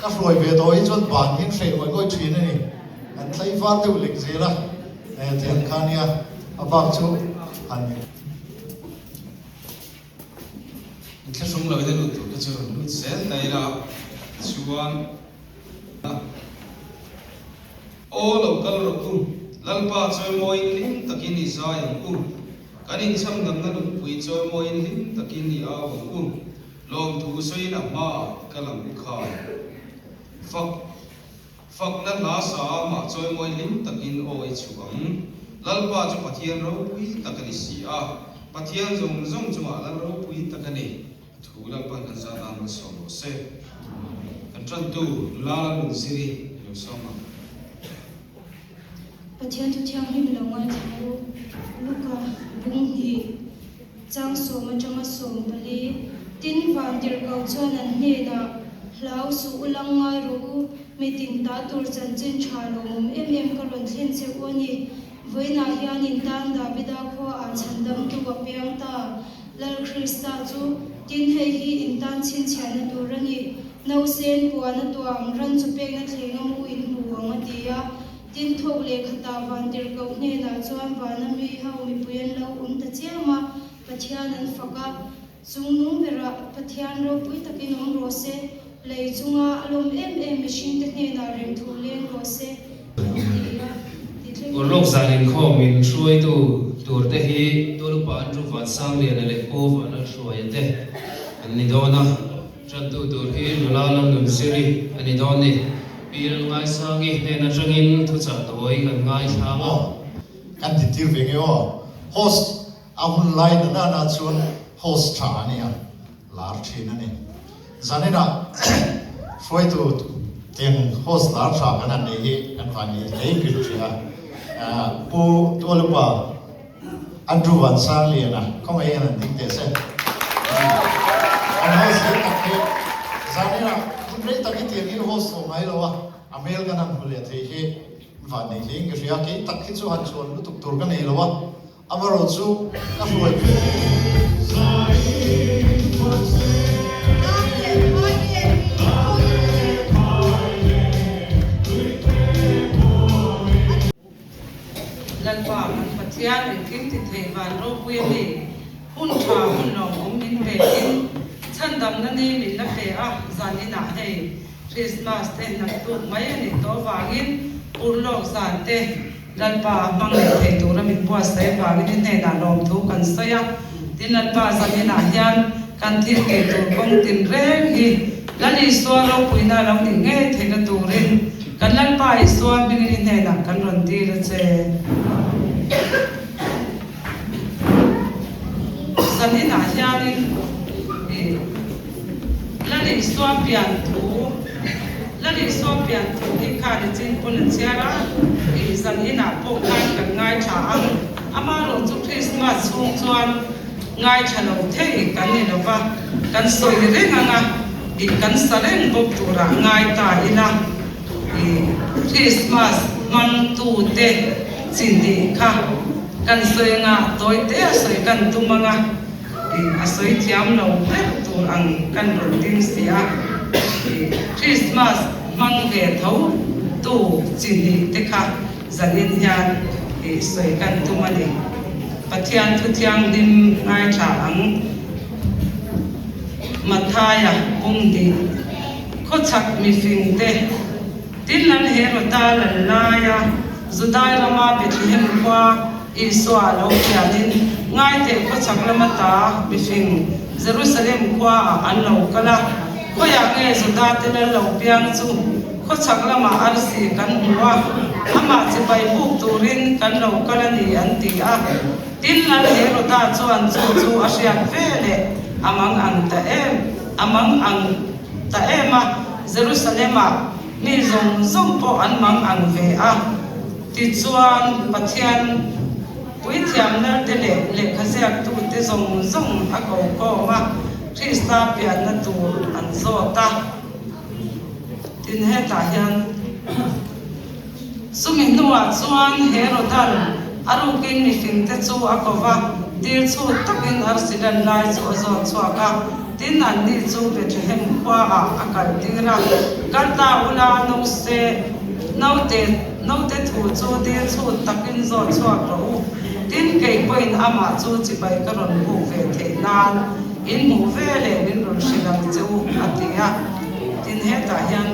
Ka hruai ve tawh hi chuan ban hi an hreh ngawih ngawih thin a ni. An tlei var deuh lek zel a, tiang kha nia a bak chu han. Inthlahrung lo in a lut tur te chu rawn lut zel ta ila chuan a. Aw lo kal rawh u, Lalpa chawimawiin hlim takin i zai ang u, kan inchhamdamna lungpui chawimawiin hlim takin i au ang u. Lawmthu sawiin a hmaah ka lang u khai. Fak fakna hla sa amah chawimawi hlim takin aw i chhuh ang. Lalpa chu Pathian ropui tak a ni si a, Pathian zawng zawng chungah Lal ropui tak a ni. A thu Lalpa'n kan zat ang malsawm rawh se. Kan tantu nula Lalnunziri i lo sawm ang. Pathian thu thianghlim i lo ngaithla u. Luka bung hnih. Chang sawm atanga 14, Tin, vantirhkoh chuan an hnenah, Hlau suh u lang ngai rawh u, mi tin ta tur chanchin tha lawmawm em em ka rawn thlen che u a ni. Vawiinah hian in tan Davida khua ah chhandamtu a piang ta, Lal Krista chu. Tin, hei hi in tan chhinchhiahna tur a ni. Nausen puan a tuam, ran chu pekna thleng a mu in hmu ang a ti a. Tin, thawk lehkhatah vantirhkoh hnenah chuan vana mi ho mipui an lo awm ta chiam a, Pathian an fak a, Chungnung berah Pathian ropui takin awm rawh se, lei chunga a lawm em em mihringte hnenah remthu leng rawh se, an ti a, ti thleng Ur lawk zan inkhawm in hruaitu turte hi Tualupa Andrew Vansangliana leh Pu Vanlalhruaia te an ni dawn a. Ṭantu tur hi nula Lalnunziri a ni dawn ni. Pi Lalngaisangi hnen aṭangin thuchah tawi kan ngaithlang a. Aw, kan ti tir ve nge aw. Host a hun lai na nana chuan host ṭha a nia, lar ṭhin a ni. Zaninah hruaitu teng host lar ṭha kan han nei hi kan van ni hlei bil ṭhia. Pu Tualupa. Andrew Vansangliana khawngaih hian an ding teh se. An host hle tak hi zaninah hun rei tak hi tiang hi host tawh ngai lo a, a hmel kan han hmu leh thei hi van nei hlein ka hria. Kei tak hi chu han chhuan lutuk tur ka nei lo a, amarawh chu ka hruai Lalpa kan Pathian engkim ti thei van ropui a ni. Hun tha hun lawmawm min pekin chhandamna ni min la pe a, zan inah hei Christmas te naktuk mai a nih tawh avangin urlawk zan te Lalpa a hmang leh thei tura min buatsaih avangin i hnenah lawmthu kan sawi a. Tin Lalpa zan inah hian kan thil tih tur kawng tinreng hi Lal Isua ropuina lo nih ngei theihna turin Kan Lalpa Isua hmingin i hnenah kan rawn dil a che. Zan inah hianin i Lal Isua pian thu, Lal Isua pian thu hi khan i chin pawn a chhiar a, i zan inah pawh khan kan ngaithla ang. Amaherawh chu Krismas chhung chuan ngaithla lo thei kan ni lo va, kan sawi reng ang a, i kan sa reng bawk turah ngai ta ila, i Krismas hmangtute chi hnih kha kan sawi anga tawi te a sawi kan tum ang a, i a sawi thiam lo ber tur ang kan rawn ding si a, i Krismas hmang ve tho tu chi hnih te kha. Zanin hian i sawi kan tum a ni. Pathian thu thianghlim ngaithla ang. Mathaia pumhnih khawchhak mifing te tin an Herota lal laia Judai rama Bethlehem khua Isua lo pianin ngaiteh khawchhak lama ta mifing Jerusalem khuaah an lo kal a. Khawiah nge Juda te lal lo piang chu Khawchhak lamah arsi kan hmu a, amah chibai buk turin kan lo kal a ni an ti a. Tin, Lal Heroda chuan chu chu a hriat ve leh a mang ang ta em, a mang ang ta em a, Jerusalem-ah mi zawng zawng pawh an mang ang ve a. Tichuan, Pathian puithiam Lalte leh lehkhaziaktute zawng zawng a ko khawm a, Krista pianna tur an zawt a. Tin, hetah hian chumi hnuah chuan Herodan a rukin mifingte chu a ko va, dil chhut takin arsi lan lai chu a zawt chhuak a. Tin, anni chu Bethlehem. khuaah a kaltir a, Kal ta ula nose, naute, naute thu chu dil chhut takin zawt chhuak rawh u. Tin, kei pawhin amah chu chibai ka rawn buk ve theih nan in hmuh ve leh min rawn hrilh ang che u, a ti a. Tin, hetah hian.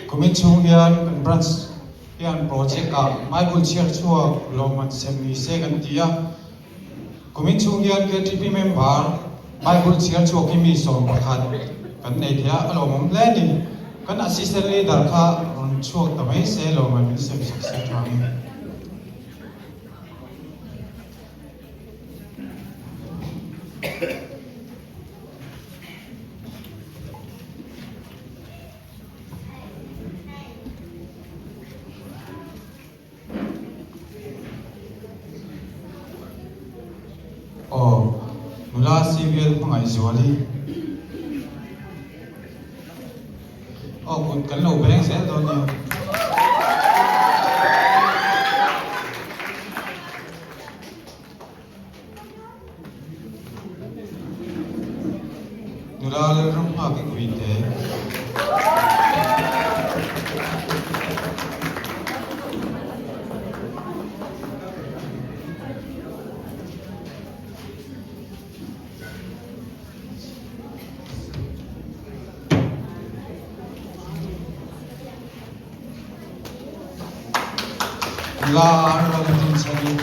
Kumin chhung hian kan branch hian project ah Bible chhiar chhuak lawmman sem ni se kan ti a. Kumin chhung hian KTP member Bible chhiar chhuak hi mi 11 kan nei thei a, a lawmawm hle a ni. Kan assistant leader kha rawn chhuak ta mai se lawmman min sem sak se tha ang. Aw, nula CVL hmangaih zuali. Aw, kut kan lo beng zel dawn nia. Nula Lalram nghak i kui te. Nula Lalrinchhani.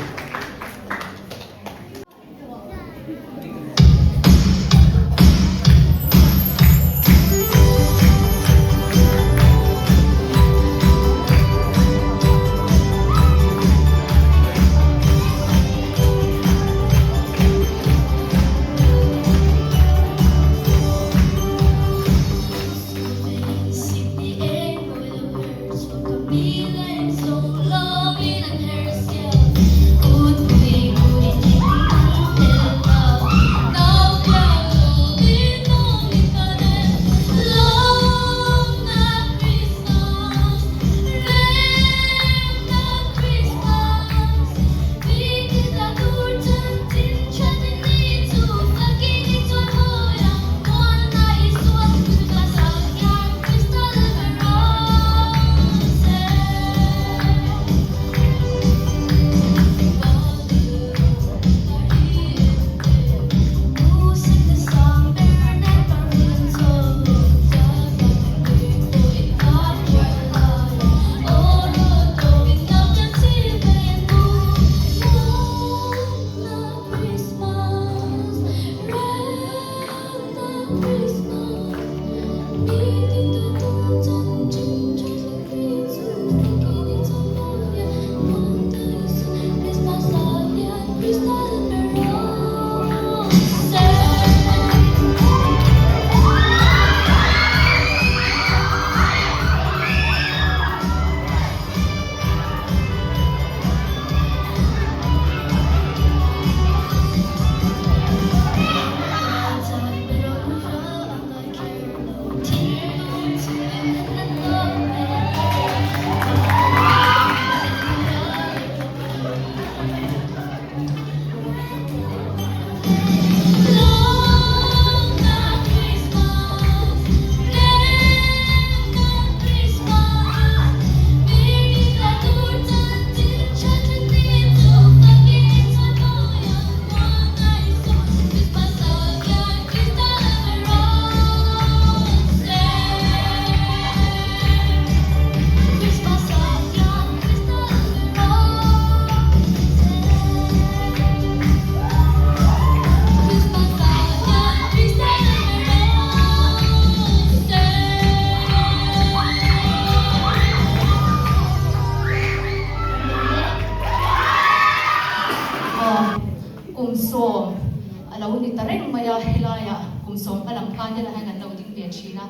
lo ni ta reng mai a, helaiah kum sawm hma lam khan helaiah hian kan lo ding ve thin a,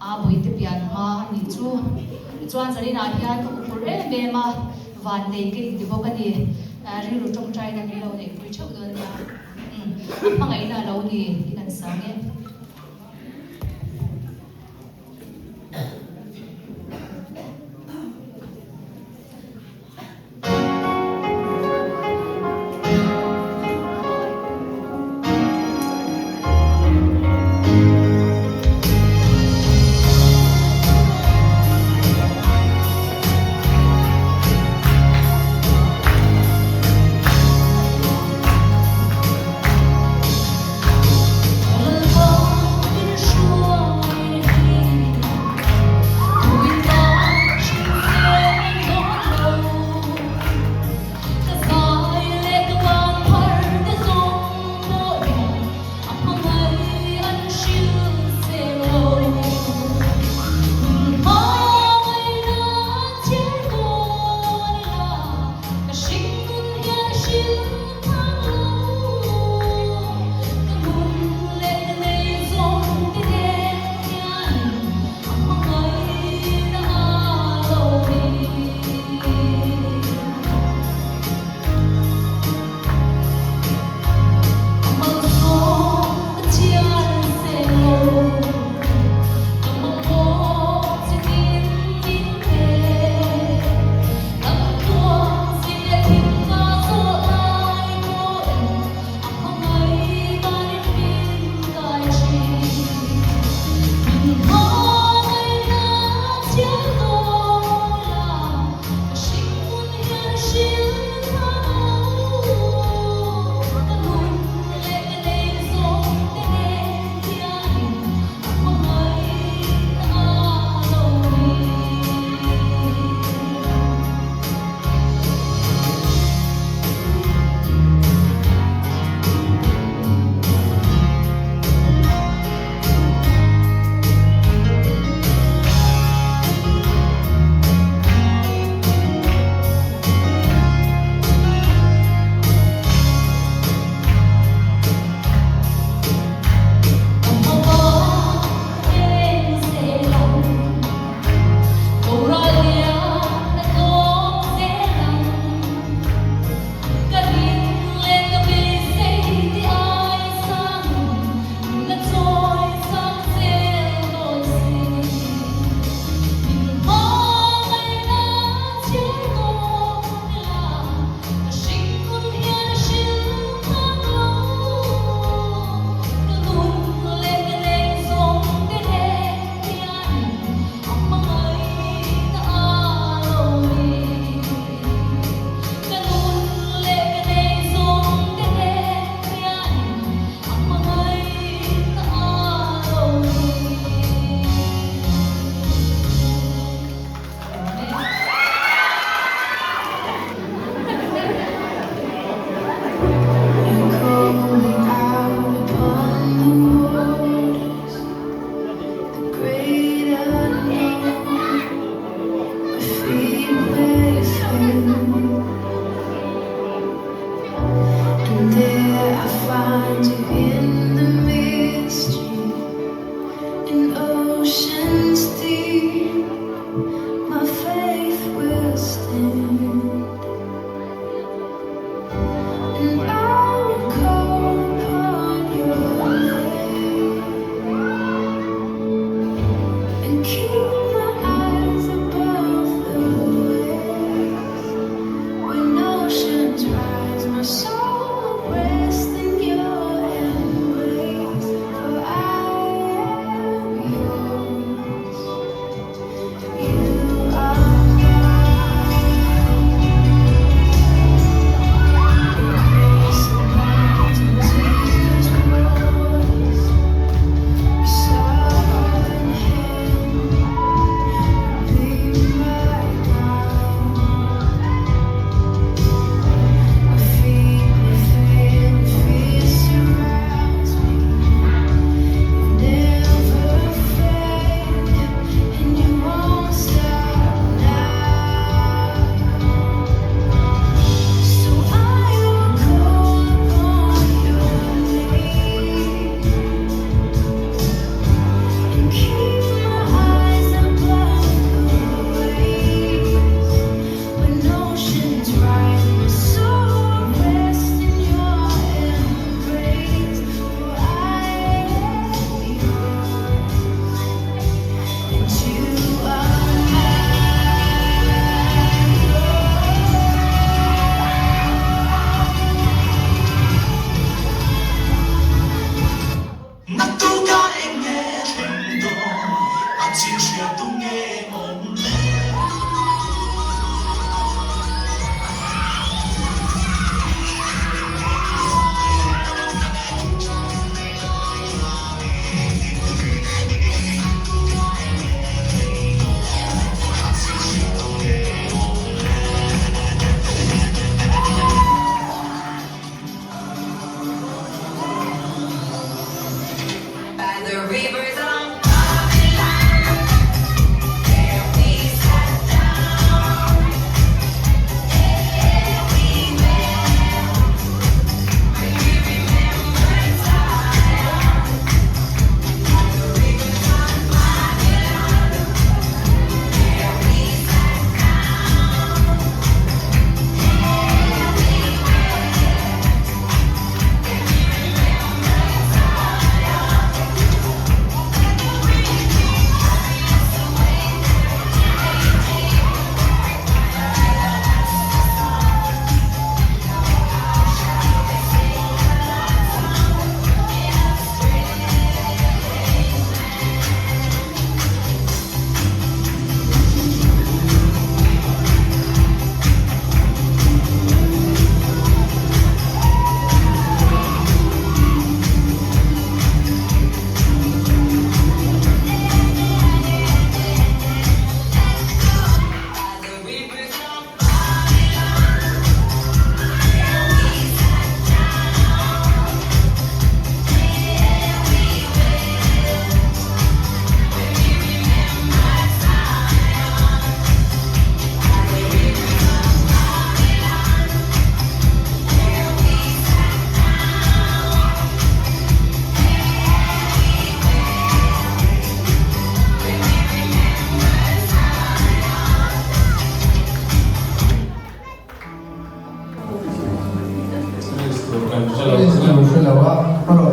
aa bawihte pian hma a nih chu. Tichuan zaninah hian ka huphurh em em a, vannei ka inti bawk a ni. Rilru tawngtaina min lo neihpui theuh dawn nia. Umm, a hmangaihna a lo ni i kan sang e.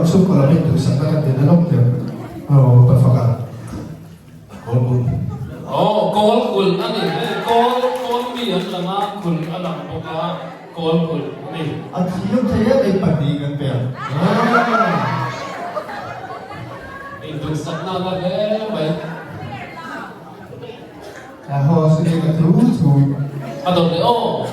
Chhungkaw lam induhsakna kan ti na lawk teh ang. Aw ka fak a. Kawl kulh. Aw kawl kulh a ni. Hei kawl kawl mi an lang a, kulh a lang bawk a, kawl kulh a ni. A thiam thei em em pahnih kan pe ang. Induhsakna a la hle mai. A host hi ka thu thu. A dawt leh aw.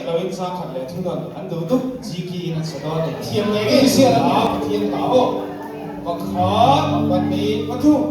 loin chang khat leh thunawn an duh duh Gki in an sa dawn a ni. Thiam ngei ngei sia la a Pathian hla aw. Pakhat, pahnih, pathum.